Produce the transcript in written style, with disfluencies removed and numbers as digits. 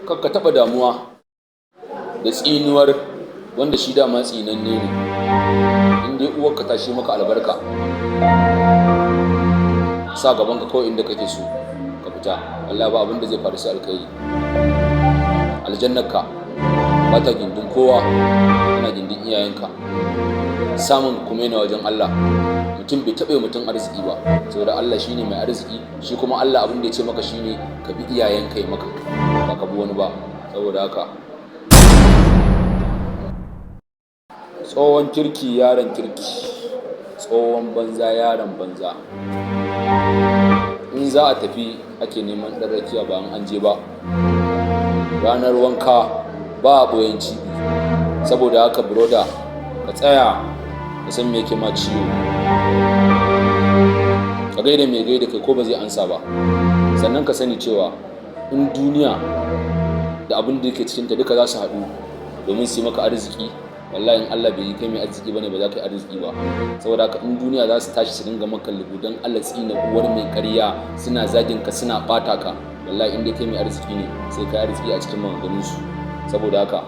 Kar ka taɓa damuwa da tsinuwar wanda shi dama tsinanne ne. In dai uwarka ta shi maka albarka, sa gaban ka kawai inda kake so ka fita. Allah ba abin da zai faru sai alkhairi. Aljannarka ba ta gindin kowa, tana gindin iyayenka. Samun kuma yana wajen Allah. Mutum bai taɓa mutum arziki ba, saboda Allah shine mai arziki. Shi kuma Allah abin da ya ce maka shine ka bi iyayenka ya maka, ba ka bi wani ba. Saboda haka, tsohon kirki yaron kirki, tsohon banza yaron banza. In za a tafi ake neman ɗan rakiya, ba an je ba. Ranar wanka ba a ɓoyen cibi. Saboda haka broda, ka tsaya ka san me yake ma ciwo. Ka gaida mai gaida kai ko ba zai ansa ba. Sannan ka sani cewa in duniya da abin da yake cikinta duka za su haɗu domin su yi maka arziki, wallahi in Allah bai yi kai mai arziki bane, ba za ka yi arziki ba. Saboda haka in duniya za su tashi su dinga maka lugudan Allah tsina uwar mai ƙarya, suna zagin ka, suna ɓata ka, wallahi in dai kai mai arziki ne, sai ka yi arziki a cikin maganganun su. Saboda haka